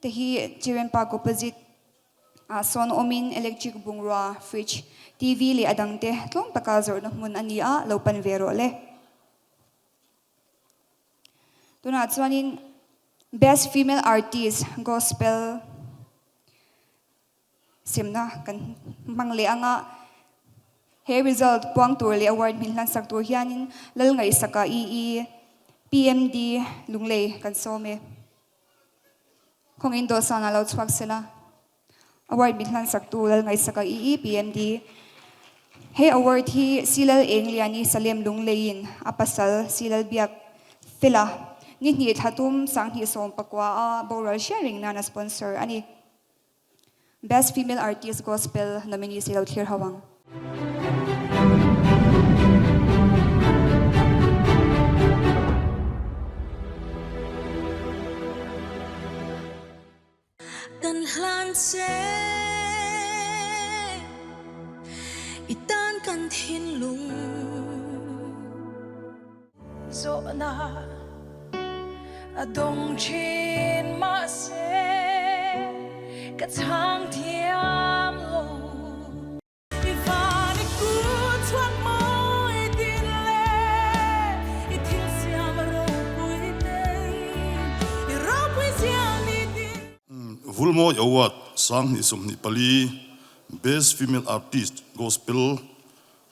Te hi Children Park opposite ah sawn awmin electric bungrua, fridge, TV leh a dangte tlawm taka zawrhna hmun a ni a, lo pan ve rawh le. Tunah chuanin Best Female Artist Gospel Semna kan hmang leh ang a, he result puang tur leh award hmin hlansak tur hianin Lalngaihsaka EE PMD Lunglei kan sawm e. Khawngin dawhsan ah lo chhuak sela. Award min hlansak tu Lalngaihsaka EE PMD. He award hi Silal Engliani Salem Lungleiin a pasal Silal Biak Fela ni hnih thla tum 2019 a boral hriat reng nan a sponsor a ni. Best Female Artist Gospel nominees i lo thlir ho ang. Kan hlan che i tan kan thinlung. Zawhna a dawng thin mahse ka chhang thiam lo. I van i kut chhuak mawi tin le i thil siam a ropui ten i ropui zia ni tin. Vulmawi Award 2024 Best Female Artist Gospel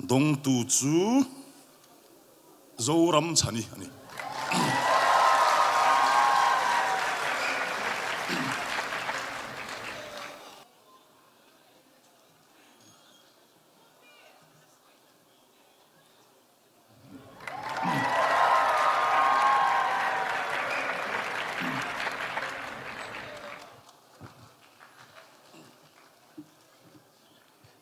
dawngtu chu Zoram Chhani a ni.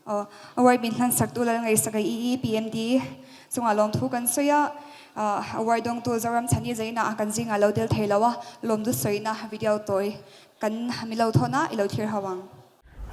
Aw, award min hlansak tu lal ngaihsak a EE PMD chungah lawmthu kan sawi a, award dawngtu Zoram Chhani Zaina kan zingah lo tel thei lo a, lawmdu sawina video tawi kan mi lo thawn a, i lo thlir ho ang.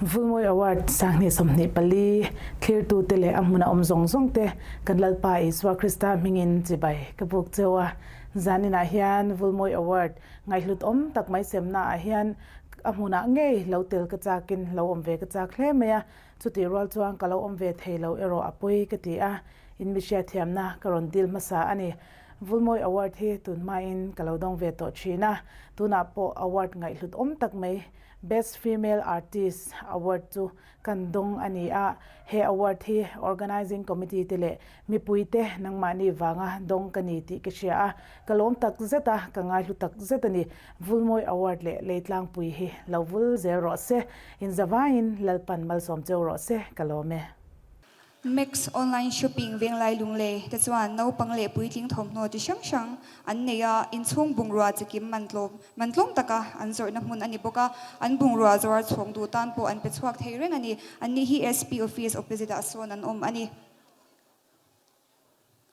Vulmawi Award 2024 thlirtute leh a hmuna awm zawng zawngte kan Lalpa Isua Krista hmingin chibai ka buk cheu a. Zaninah hian Vulmawi Award ngaihhlut awm tak mai semnaah hian A hmunah ngei lo tel ka chakin lo awm ve ka chak hle mai a, chutih rual chuan ka lo awm ve thei lo erawh a pawi ka ti a, in mi hriatthiamna ka rawn dil hmasa a ni. Vulmawi Award hi tun hmain ka lo dawng ve tawh thin a, tunah pawh award ngaihhlut awm tak mai Best Female Artist Award chu kan dawng a ni a, he award hi Organising Committee te leh mipuite nangmahni vanga dawng ka ni tih ka hria a, ka lawm tak zet a, ka ngaihlu tak zet a ni. Vulmawi Award leh Leitlangpui hi lo vul zel rawh se, inzavaiin Lalpan malsawm cheu rawh se, ka lawm e. Max Online Shopping Venglai Lunglei te chuan naupang leh puitling thawmhnaw chi hrang hrang an nei a, inchhung bungrua chikim man tlawm man tlawm taka an zawrhna hmun a ni bawk a, an bungrua zawr chhawng duh tan pawh an pe chhuak thei reng a ni. Anni hi SP Office opposite ah sawn an awm a ni.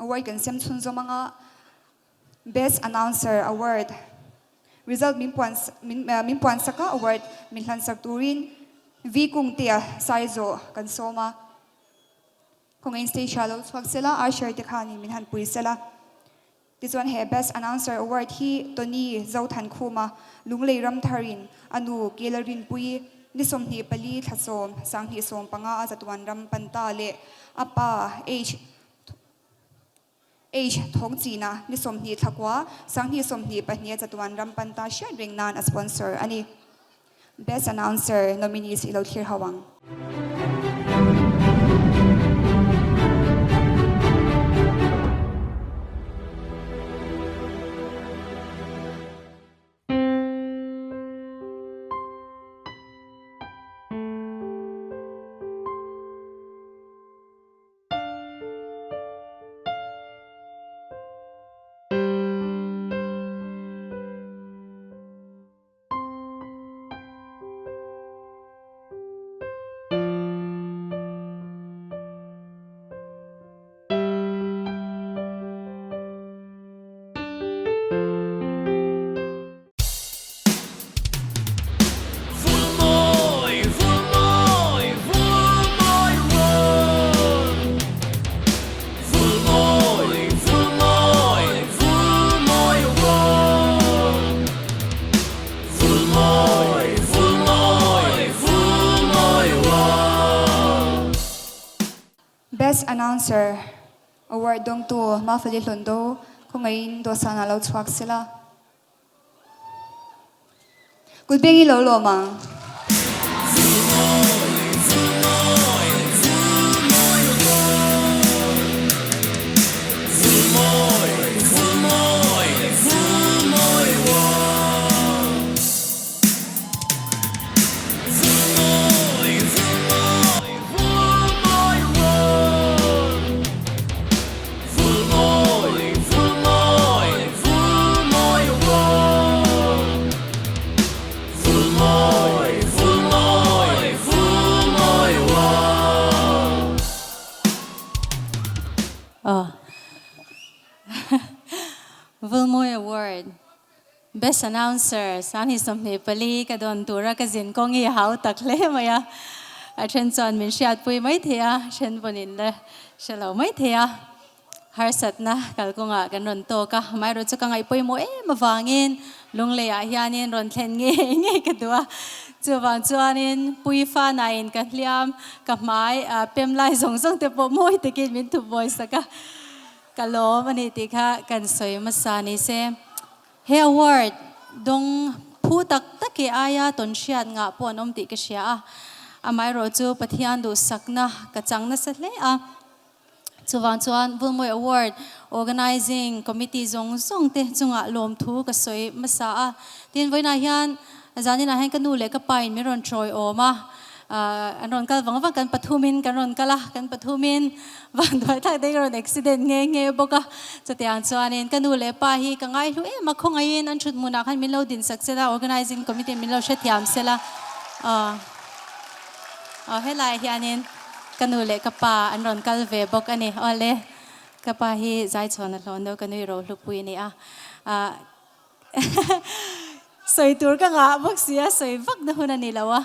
Award kan sem chhunzawm anga Best Announcer Award result min puan min min puan sak a, award min hlan sak turin V Kungtea Saizawh kan sawm a, khawngaih in stage ah lo chhuak sela, usher te khanin min han pui sela. Tichuan he Best Announcer Award hi Tony Zothankhuma, Lunglei Ramtharin a nu Kela Rinpuii, ni 24 thla 10, 2015 a zatuan ram pan ta leh a pa H. H. Thawngchina, ni 20 thla 9, 2022 a chatuan ram pan ta hriat reng nan a sponsor a ni. Best Announcer nominees i lo thlir ho ang. Best Announcer Award dawngtu Mafeli Hlondo khawngaihin dawhsanah lo chhuak sela. Kut beng i lo lawm ang. Vulmawi Award Best Announcer 2024 ka dawn tura ka zin kawng hi a hau tak hle mai a, a then chuan min hriatpui mai thei a, then pawhin la hre lo mai thei a, harsatna kalkawngah kan rawn tawk a, amaherawh chu ka ngaih pawimawh em avangin Lungleiah hianin rawn thlen ngei ngei ka duh a, chuvang chuanin Puifa nain ka hliam ka hmai pem lai zawng zawng te pawh mawi takin min thup sak a. Ka lawm a ni tih kha kan sawi hmasa ni se. He award dawng phu tak tak i aia tawn hriat ngah pawh an awm tih ka hria a. Amaherawh chu Pathian duhsakna ka chang nasa hle a. Chuvang chuan Vulmawi Award Organising Committee zawng zawng te chungah lawmthu ka sawi hmasa a. Tin, vawiinah hian zaninah hian ka nu leh ka pa in min rawn tawiawm a. An rawn kal vang vang, kan pathumin kan rawn kal a, kan pathumin vanduai thlak te ka rawn accident nghe nghe bawk a. Chutiang chuanin ka nu leh pa hi ka ngaihlu em a, khawngaihin an thut hmunah khan min lo din sak sela, organising committee min lo hrethiam sela. Aw helaiah hianin ka nu leh ka pa an rawn kal ve bawk a ni. Awle, ka pa hi zaichhawn a hlawn deuh, ka nui rohlupui a ni a. Sawi tur ka ngah bawk si a, sawi vak na hun a ni lo a.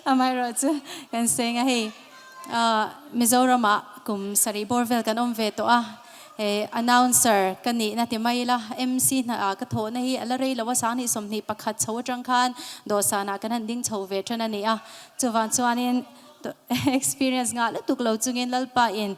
Amaherawh chu kan sawi nga hei Mizoramah kum sarih bawr vel kan awm ve tawh a, hei announcer ka nih na ti mai ila, MC hna ah ka thawhna hi a la rei lo a, 2021 chho atang khan dawhsanah kan han ding chho ve tan a ni a, chuvang chuanin Experience ngah lutuk lo chungin Lalpa in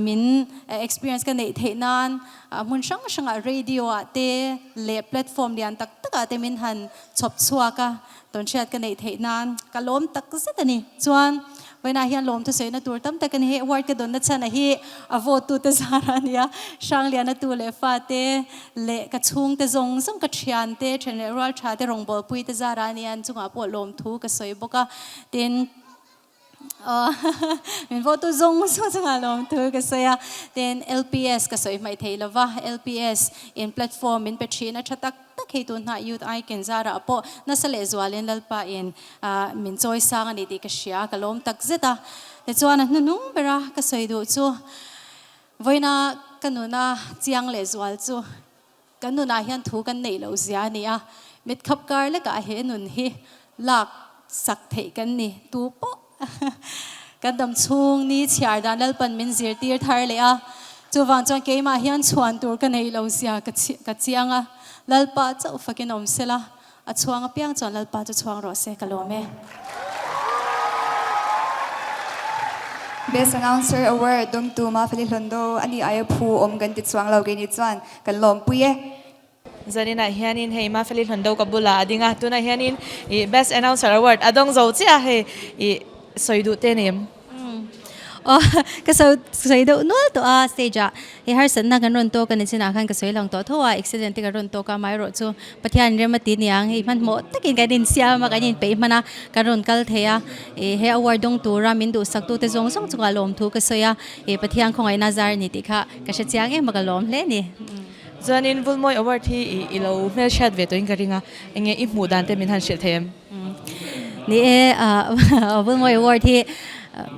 min experience ka neih theih nan hmun hrang hrangah radio ah te leh platform lian tak tak ah te min han chhawp chhuak a, tawnhriat ka neih theih nan ka lawm tak zet a ni. Chuan vawiinah hian lawm thusawina tur tam tak a ni. Hei award ka dawnna chhan a hi a vote tute zar a nia, Hrangliana tu leh fate leh ka chhungte zawng zawng ka thiante, then leh rual tha te rawngbawlpui te zar a nia, an chungah pawh lawmthu ka sawi bawk a. Tin, min vote tu zawng zawng chungah lawm thu ka sawi a. Tin, LPS ka sawi hmaih thei lova, LPS in platform min pe thin a tha tak tak hei tun hna Youth Icon zarah pawh nasa leh zualin Lalpa in min chawi sang a ni tih ka hria, ka lawm tak zet a. Tichuan a hnuhnung bera ka sawi duh chu vawiina ka nuna chiang leh zual chu Kan nunah hian thu kan neih loh zia a ni a, mit khap kar lekah he nun hi lak sak theih kan ni. Tu pawh kan dam chhung ni chhiar dan Lalpan min zirtir thar leh a, chuvang chuan keimah hian chhuan tur ka neih loh zia ka chiang a, Lalpa chauh fakin awm sela, a chhuang apiang chuan Lalpa chu chhuang rawh se ka lawm e. Best Announcer Award dawngtu Mafeli Hlondo a ni aia phu awm kan ti chuang lo keini chuan kan lawmpui e. Zaninah hianin hei Mafeli Hlondo ka bulah a ding a, tunah hianin ih Best Announcer Award a dawng zo chiah a hei ih sawi duh te nem. Aw ka sawi sawi deuh nual tawh a stage ah hei harsatna kan rawn tawk a ni chinah khan ka sawi lang tawh tho a accident te kan rawn tawk a amaherawh chu Pathian rem a ti niang hei hmanhmawh takin kan insiam a kan inpeih hman a kan rawn kal thei a ih he award dawng tura min duhsak tute zawng zawng chungah lawmthu ka sawi a ih Pathian khawngaihna zar a ni tih kha ka hre chiang em a ka lawm hle a ni. Chuanin Vulmawi award hi ih i lo hmelhriat ve tawhin ka ring a enge i hmuh dan te min han hrilh thei em? Ni e, Vulmawi Award hi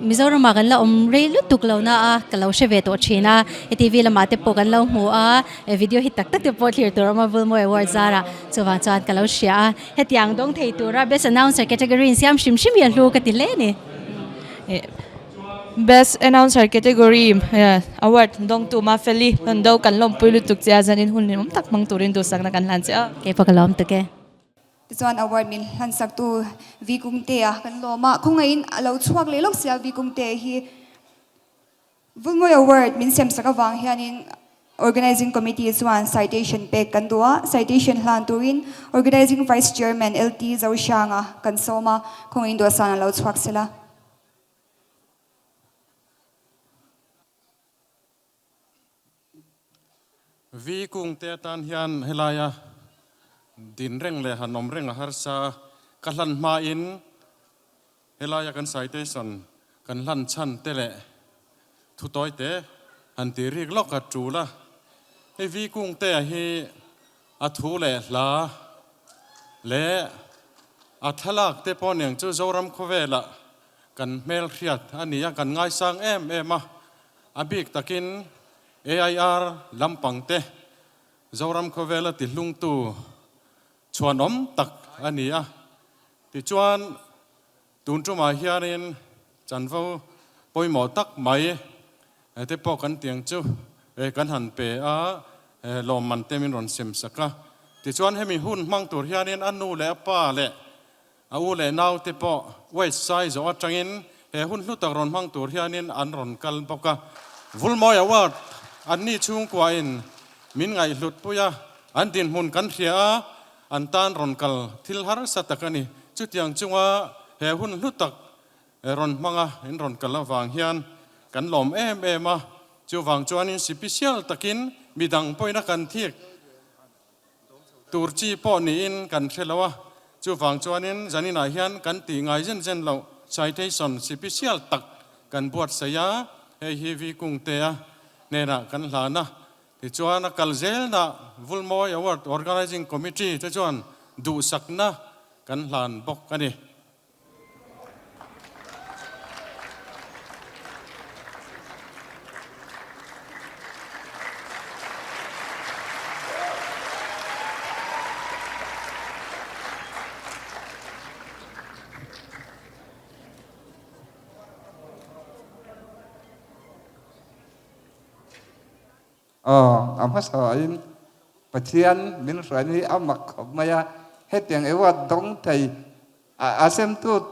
Mizoramah kan la awm rei lutuk lo na a, ka lo hre ve tawh thin a, heti TV lamah te pawh kan lo hmu a, video hi tak tak te pawh thlir tur a awm a Vulmawi Award zarah chuvang chuan ka lo hria a, hetiang dawng thei tura Best Announcer category in siam hrim hrim hi a hlu ka ti hle a ni. Best Announcer category award dawngtu Mafeli Hlondo kan lawmpui lutuk che a, zanin hun hlimawm tak hmang turin duhsakna kan hlan che a. Keipawh ka lawm tuk e. Tichuan award min hlansak tu Vi Kungtea kan lawm a, khawngaihin a lo chhuak leh lawk sia Vi Kungtea hi. Vulmawi Award min sem sak avang hianin Organizing Committee chuan citation pek kan duh a, citation hlan turin Organizing Vice Chairman LT Zohranga kan sawm a, khawngin dawhsan a lo chhuak sela. Vi kungte atan hian helaia din reng leh han awm reng a harsa ka hlan hmain Helaia kan citation kan hlan chhan te leh thu tawi te han ti rik lawk a tul a. Hei Vi Kungtea hi a thu leh hla leh a thlalak te pawh niang chu Zoram khawvelah kan hmelhriat a ni a, kan ngaisang em em a. A bik takin AIR lampang te Zoram khawvela tihlungtu chhuanawm tak a ni a. Tichuan, tun tumah hianin chanvo pawimawh tak mai te pawh kan tiang chu kan han pe a, lawmman te min rawn sem sak a. Tichuan, hemi hun hmang tur hianin a nu leh a pa leh a u leh nau te pawh West Sai zawh atangin he hun hlu tak rawn hmang tur hianin an rawn kal bawk a. Vulmawi Award anni chhungkuain min ngaihhlut pui a, an dinhmun kan hria a, An tan rawn kal thil harsa tak a ni. Chutiang chunga he hun hlu tak rawn hmanga in rawn kal avang hian kan lawm em em a. Chuvang chuanin sipisial takin midang pawhin a kan thik tur chi pawh niin kan hre lo a. Chuvang chuanin zaninah hian kan tih ngai zen zen loh citation sipisial tak kan buatsaih a, hei hi Vi Kungtea hnenah kan hlan a. Tichuan a kal zelna Vulmawi Award Organising Committee te chuan duhsakna kan hlan bawk a ni. Aw, a hmasain Pathian min hruaina hi a mak khawp mai a, hetiang award dawng thei a semtu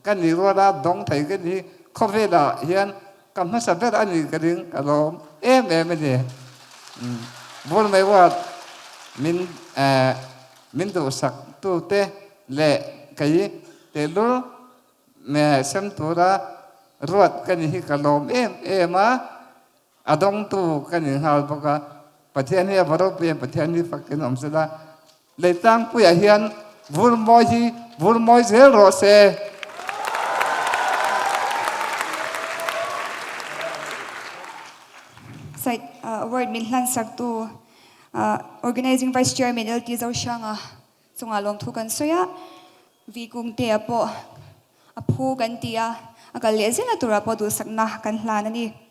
ka nih ruala dawng thei ka ni hi khawvelah hian ka hmasa ber a nih ka ring ka lawm em em a ni. Vulm award min min duhsak tute leh kei tehlul sem tura ruat ka ni hi ka lawm em em a. A dawngtu kan inghal bawk a, Pathian hi a va ropui em, Pathian hi fakin awm se la, Leitlangpuiah hian vur mawi hi vur mawi zel rawh se. Site award min hlansak tu Organizing Vice Chairman LT Zohranga chungah lawmthu kan sawi a, Vi Kungtea pawh a phu kan ti a, a kal leh zel na turah pawh duhsakna kan hlan a ni.